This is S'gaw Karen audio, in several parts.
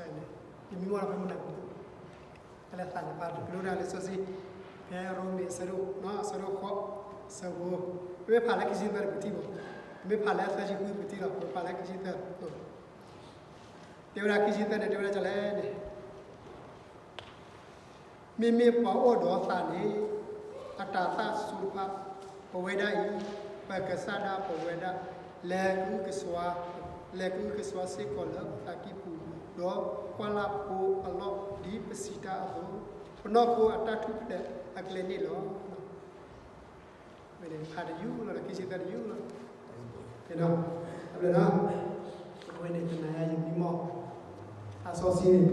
ယမံမီၢ်လီၤဖဲမုၢ်နၤကပူၤ, တၢ်လၢသးန့ၣ် ပာ်တကလုာ်ဒၣ်လံာ်စီဆှံ, ဖဲရိမ့ၤအဆၢဒိၣ်, အဆၢဒိၣ်ဃိး, အဆၢဖိ, ပမ့ၢ်ဖးလၢခံဆံသၢန့ၣ် ပထံၣ်ဘၣ်, ပမ့ၢ်ဖးလၢသၢဆံဃု ပထံၣ်လီၤ, ပဖးလၢခံဆံသၢ, တဲဝဲဒၣ်ခံဆံသၢန့ၣ် တဲဝဲဒၣ်ဒ်လဲၣ်န့ၣ် မ့မ့ၢ်ပှၤအိၣ်ဒီးသးန့ၣ် အတၤသၣ်ဆိတဖၣ်, ပဝဲဒၣ်အံၤ, ပကစၢ်ဒၣ်ပဝဲဒၣ်, လဲၤကအုကစွါ, လဲၤကအုကစွါစ့ၢ်ကီးလၢပသးကံၢ်ပူၤ, ဒီးကွၢ်လၢ်ဖိအလီၢ်ဒ်ပစံးတၢ်အသိး, ပနီၢ်ခိအတၢ်ထူၣ်ဖျဲးအကျဲန့ၣ်လီၤ. ဖးတယူၢ်လီၤ, ခံဆံသၢတယူၢ်လီၤ. အဝဲန့ၣ် တနၤယၤယမံမီၢ်, သးစီဆှံန့ၣ်,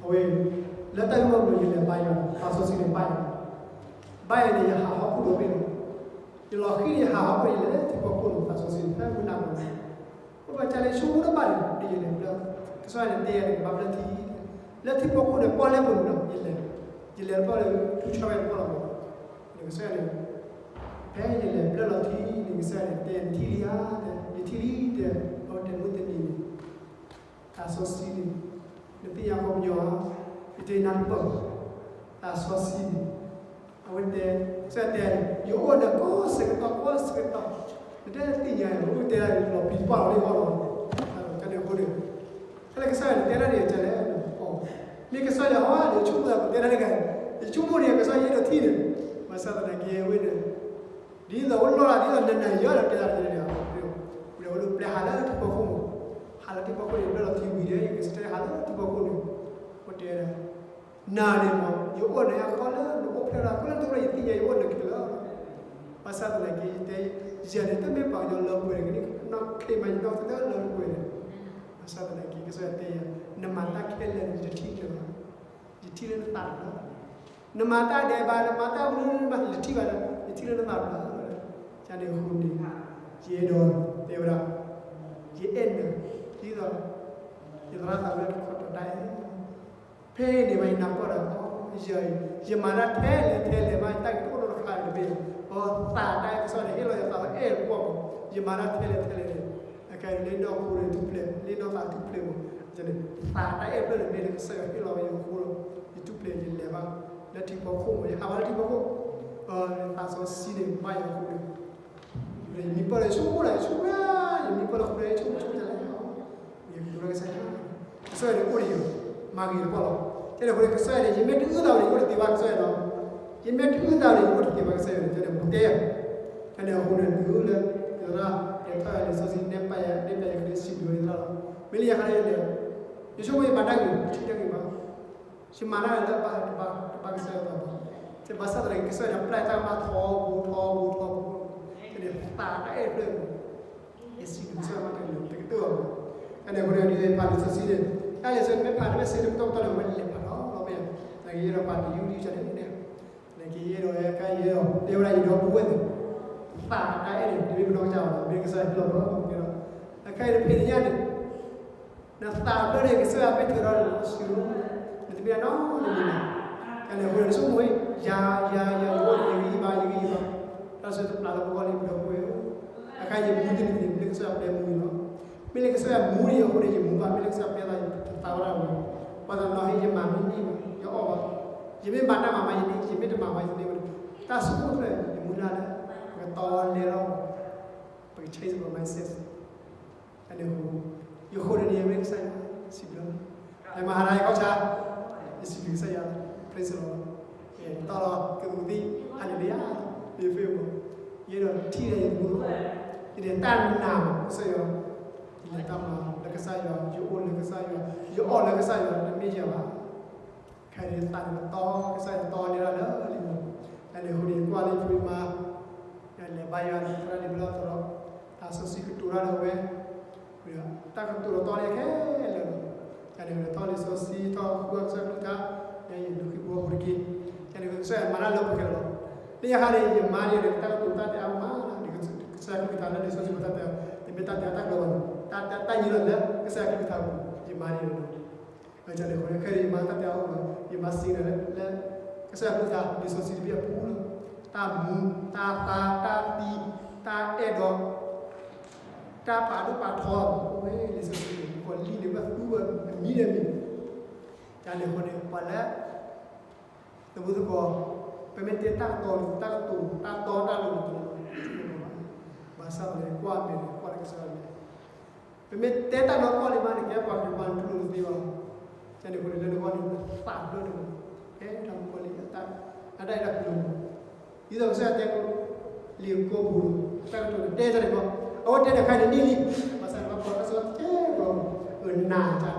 အဝဲ, လၢတၢ်ဂ့ၢ်မီၢ်ပူၤ ယလဲၤဘါယွၤ, သးစီဆှံန့ၣ် ဘါယွၤ, ဘါယွၤန့ၣ် ယဟးဟီၣ်ခိၣ်ဒီဘ့ၣ်လီၤ. ယလီၤဃံၤန့ၣ် ယဟးဟီၣ်ခိၣ်န့ၣ် ယလဲၤလၢထံဖီခိၣ်န့ၣ် သးစီဆှံန့ၣ် ဖဲမုၢ်နၤပူၤ ပဘၣ်ကလဲၤဆိကမိၣ်တဘၣ်န့ၣ် ဒ်ယလဲၤဘျၢ, ကစၢ်ယွၤန့ၣ်တဲယၤန့ၣ် ကဘၣ်ဘျၢထံ, လၢထံဖီခိၣ်န့ၣ် ပီၣ်လဲၣ်ပူၤန့ၣ်ဒီး ယလဲၤ, ယလဲၤပီၣ်လၢထူၣ်ဆီဝဲတပီၣ်လီၤမး, န့ၣ်ကစၢ်ယွၤန့ၣ်, ဖဲယလဲၤဘျၢလီၤထံန့ၣ် ကစၢ်ယွၤန့ၣ်တဲယၤန့ၣ် ထံၣ်လံဧါ, ယထံၣ်လံတဲ, အဝဲတဲမုၢ်တနံၤန့ၣ် သးစီဆှံန့ၣ်, နသ့ၣ်ညါခီပညီဧါ, ယတဲနၢ်တပၢၢ်ဘၣ်, သးစီဆှံန့ၣ်, အဝဲတဲ, ကစၢ်ယွၤတဲ, ယအိၣ်ဒီးကိးဆၢကတီၢ် ကိးဆၢကတီၢ်, နတသ့ၣ်ညါအံၤ အိၣ်တဲဒၣ်လီၤပျံၤပှၢ်လီၤလံအီၣ်လီၤ, တၢ်န့ၣ်အဃိန့ၣ်, ဖဲလၢကစၢ်ယွၤန့ၣ်တဲဒၣ်န့ၣ် ကလဲၣ်, မ့ၢ်ကစၢ်ယွၤဟီန့ၣ် ယဆိကမိၣ်သးပတဲဒၣ်တဂၤ, ယဆိကမိၣ်န့ၣ် ကစၢ်ယွၤအဲၣ်ဒိးထံၣ်န့ၣ်, ဘၣ်ဆၣ်သနာ်က့ဝဲန့ၣ် ဒ်သိးအိၣ်လီၤလၢ ဒ်သိးနနၤယၤလီၤတဲဒၣ်တဲဒၣ်, ဝဲအိၣ်လၢပျဲဟးလၢထံဖီခိၣ်မး, ဟးလၢထံဖီခိၣ်န့ၣ် ဘျၢလီၤထံဝံၤဒီး ယကစၢ်ဟးလၢထံဖီခိၣ်န့ၣ်, အိၣ်တဲဒၣ်, နၤန့ၣ်မး ယအိၣ်နၤအဃီလၢနအိၣ်ဖျဲၣ်လီၤ အဃိလၢတအိၣ်လၢယသ့ၣ်ညါ ယအိၣ်နၤခဲလၢာ်, ဘၣ်ဆၣ်သနာ်က့ ယတဲ, ယၤန့ၣ် တမ့ၢ်ပှၤကညီလၢပှဲၤန့ၣ် ကနီၣ်ချ့မး ယနီၣ်ကတၢၢ်လၢပှဲၤန့ၣ်, ဘၣ်ဆၣ်သနာ်က့ ကစၢ်ယွၤတဲယၤ, နမၤတၢ်ခဲလၢာ်န့ၣ် ယတထံၣ်လၢၤဘၣ်, ယထံၣ်လၢနသးတဘျီ နမၤတၢ်ဒဲးဘး နမၤတၢ်မနုၤမး ယတထံၣ်ဘၣ်ဒီး ယထံၣ်လၢနသးတဘျီ, ကန့ၣ်အဃိန့ၣ်, ယအဲၣ်ဒိးတဲဝဲဒၣ်, ယအဲၣ်နၤ, ဒ်သိး, ယသရၣ်သးဝဲတခီတၢ်အဲၣ်, ဖဲအံၤန့ၣ်ဘၣ်ယနၢ်ပၢၢ်ဒီး, ယၤအံၤ ယမၤတၢ်ထဲလဲၣ်ထဲလဲၣ်မး ယတၢ်ဂ့ၤတအိၣ်နီတခါတဘ့ၣ်, အသးတၢ်အဲၣ်ကစီၣ်န့ၣ် ဟ့ၣ်လီၤယသးဝဲအဲၣ်ပှၢ်မး, ယမၤတၢ်ထဲလဲၣ်ထဲလဲၣ်န့ၣ်, အခဲအံၤလၢနီၢ်ခိန့ၣ်ထူၣ်ဖျဲး လၢနီၢ်သးထူၣ်ဖျဲးမး, သးတၢ်အဲၣ်ဖျၢၣ်န့ၣ် မ့ၢ်လၢကစၢ်ယွၤဟ့ၣ်လီၤဝဲယအဃိလီၤ, ယထူၣ်ဖျဲးယလဲၤဘၣ်, လၢထံဖီခိၣ်မး ယဟးဘၣ်လၢထံဖီခိၣ်, သးစီဆှံန့ၣ်ဘၣ်ယၤအဃိန့ၣ် ယမံပၢၢ်လၢယဆိကမိၣ်လၢ ယဆိကမိၣ်လၢ ယမံပၢၢ်လၢဃုာ်ဒီး ယဆိကမိၣ်ဆိကမိၣ်တၢ်လဲၣ်, ယကတိၤလၢကစၢ်ယွၤ, ကစၢ်ယွၤန့ၣ်အိၣ်ဒီးယၤ, မၤဂ့ၤတပှၢ်လီၤ, ကဲန့ၣ်အဃိန့ၣ် ကစၢ်ယွၤန့ၣ် ယမ့ၢ်တအုၣ်သးဘၣ်န့ၣ် ယအိၣ်တသ့ဘၣ်ကစၢ်ယွၤနီၤ, ယမ့ၢ်တအုၣ်သးဘၣ်န့ၣ် ယအိၣ်တသ့ဘၣ်ကစၢ်ယွၤန့ၣ် ကဲန့ၣ်ပတဲယၤ, ကဲန့ၣ်အဃိန့ၣ် တုၤလၢ ယသရၣ် တဲထီၣ်ယၤလံာ်စီဆှံ နဲၣ်ပာ်ယၤ နဲၣ်ပာ်ယၤကလံၤစံးဘျုးယသရၣ်လီၤ, မ့ၢ်လၢယၤခါန့ၣ်လဲၣ်, ယဆိကမိၣ်ယမၤတၢ်ဂ့ၤ ယထံၣ်တၢ်ဂ့ၤဘၣ် ယမၤတၢ်လၢတဘၣ်ကစၢ်ယွၤအသးဘၣ်, ဘၣ်ဆၣ်သနာ်က့ ကစၢ်ယွၤန့ၣ်ပျၢ်တၢ်ကမၣ်ထီဘိထီဘိထီဘိ, ကဲန့ၣ်သးတၢ်အဲၣ်ဖျၢၣ်န့ၣ်, ယစံးဘျုးကစၢ်ယွၤမးတကတၢၢ်အီၤ, ကဲန့ၣ်အဃိန့ၣ် ဒ်ယဖးလံာ်စီဆှံန့ၣ်, တၢ်လံာ်စီဆှံမ့ၢ်ဖးတမ့ၢ်စ့တပတီၢ်ပတီၢ်န့ၣ် အဝဲလဲၤဖးထီၣ်လီၤမ့ၢ်ဧါ, သနာ်က့ယဲဒီးပှၤတယူးဒံးကန့ၣ်, သနာ်က့ယဲဒီးကယဲဒီး တဲဝဲဒၣ်ယဒီပုၢ်ဝဲၢ်သ့ၣ်, သးတၢ်အဲၣ်န့ၣ် တမ့ၢ်ပနီၢ်ကစၢ်ဘၣ် မ့ၢ်ကစၢ်ယွၤဟ့ၣ်လီၤပှၤကဲဒီး, အခါအံၤတဖဲန့ၣ်ညါန့ၣ် နသးဖျၢၣ်န့ၣ် ကစၢ်ယွၤမ့ၢ်ထုးထီၣ်န့ၣ် ဆူ, နတမ့ၢ်နီတမံၤဘၣ်, ကဲန့ၣ်အဃိန့ၣ် နဆိကမိၣ်, ယၤ ယၤ ယၤ ယဂံၢ်ယဘါ ယဂံၢ်ယဘါ, တၢ်စံးတပျးလၢပဂီၢ်လံ ပဒီပုၢ်ဝဲၢ်ဧၢ, အခါယမူတနံၤန့ၣ် မ့ၢ်လၢကစၢ်ယွၤပျဲမူန့ၣ်လီၤ, မ့ၢ်လၢကစၢ်ယွၤမူန့ၣ်အဃိန့ၣ် ယမူဘၣ် မ့ၢ်လၢကစၢ်ယွၤပျဲသး ယသးဝဲဒၣ်ဝဲ, ပှၤတနီၤဟ့ၣ်ယမၤမ့ၢ်န့ၢ်ဘၣ် ယအီၣ်ဘၣ်, ယမ့ၢ်မၤတၢ်မၤမၤယန့ၢ် ယမ့ၢ်တမၤမၤယန့ၢ်ဘၣ်, တၢ်ဆိကမိၣ်ဖျၢၣ် ယမူနၤလၢ, ပကတီလဲလီၤ, ပက change our mindset န့ၣ်, ယဃိန့ၣ်န့ၣ် ယမ့ၢ်ကစၢ်ယွၤ, စံးဘျုး, မဟါတၢ်ယကီၢ်ဆါ, ယစံးဘျုးကစၢ်ယွၤ, praise the Lord, တီလီၤကသူသ့ၣ် hallelujah, မ့ၢ်ဖဲမး, ယအဲၣ်ဒိးထံၣ်လၢယမူတခီ, ယန့ၣ်တၢ်နာ်မး ကစၢ်ယွၤ, ယလဲၤတၢ်မၤလၢကစၢ်ယွၤ, ယအိၣ်လၢကစၢ်ယွၤ, ယအီၣ်လၢကစၢ်ယွၤ တမ့ၢ်ယၤဘၣ် ခဲအံၤသးန့ၣ်ပတီ ကစၢ်ယွၤတီလဲဒၣ်လၢလံမး, တၢ်န့ၣ်အဃိန့ၣ် ကွၢ်လၢယဖိယမါ, လဲၤဘါယွၤန့ၣ် သရၣ်ဒံးဘျီသရီ, သးစီဆှံကတိၤတၢ်ဒီးဝဲ, တၢ်ကတိၤလီၤတီလၢခဲလၢာ်လီၤ, တၢ်န့ၣ်ထီၣ်လံာ်စီဆှံ ထီၣ်ဃုအကစၢ်ကလုၢ်ကထါ, ယလူၤဃံၤဖိအပူၤတက့ၢ်, တၢ်န့ၣ်ကစၢ်ယွၤမၤတၢ်လၢပှဲၤခဲလၢာ်လီၤ, လၢယဟါန့ၣ် ယမါန့ၣ်ဒီး တၢ်ကတိၤတၢ်တဲအါမး, ကစၢ်ယွၤကလုၢ်ကထါလၢလံာ်စီဆှံပူၤတၢ်တဲအီၤ, တမ့ၢ်တၢ်တဲအီၤတၢ်ကျိၤဘၣ်န့ၣ်, တၢ်ညိလီၤလၢကစၢ်ယွၤကလုၢ်ကထါပူၤ, ယမါန့ၣ်ဒီး အန့ၣ်အဃိန့ၣ် ခဲအံၤယမါတၢ်တဲအီၤလီၤ, ယမါစံးဒီးလၢ ကစၢ်ယွၤကလုၢ်ကထါ လံာ်စီဆှံတဘ့ၣ်အပူၤလီၤ, တၢ်မူ, တၢ်သါ, တၢ်သံ, တၢ်အဲၣ်ဒိး, တၢ်ပာ်ဒိၣ်ပာ်ထီ, အိၣ်ဝဲလံာ်စီဆှံန့ၣ်, ကီၤလံၢ်န့ၣ် ဘၣ်သူဝဲအမံၤဒီးမံၤ, တၢ်န့ၣ်အဃိန့ၣ် ပှၤလၢ သးဘိသကိး, ပမ့ၢ်တဲတၢ်ကတိၤန့ၣ် တၢ်ကတိၤ တၢ်တီတၢ်လိၤန့ၣ် ဘၣ်ဆၣ်သနာ်က့ ကွၢ်မဲာ်န့ၣ် ကွၢ်လၢကစၢ်ယွၤမဲာ်, ပမ့ၢ်တဲတၢ်နီၢ်ကီၢ်န့ၣ်မးန့ၣ် ကဲပှၤကလုာ်ပှၤတူၢ်လိာ်တသ့ဘၣ်. ကန့ၣ်အဃိန့ၣ် လၢနဂီၢ်န့ၣ် နသးဘျၢတမုာ်, ကဲတၢ်မူကီၢ်လံၢ် အတၢ်အဲၣ်တၢ်ကွံမး, ဒ်သိးကစၢ်ယွၤတဲ လံာ်ကိာ်ပူၤ တၢ်ကတိၤန့ၣ် တဲတၢ်န့ၣ်မး, အဝဲတဲတၢ်ခါန့ၣ်န့ၢ်လံ, ဘၣ်ဆၣ်န့ၣ်ဘၣ်ပှၤတၢ်စၢတဲဘၣ်, အၢ နၤတၢ်န့ၣ်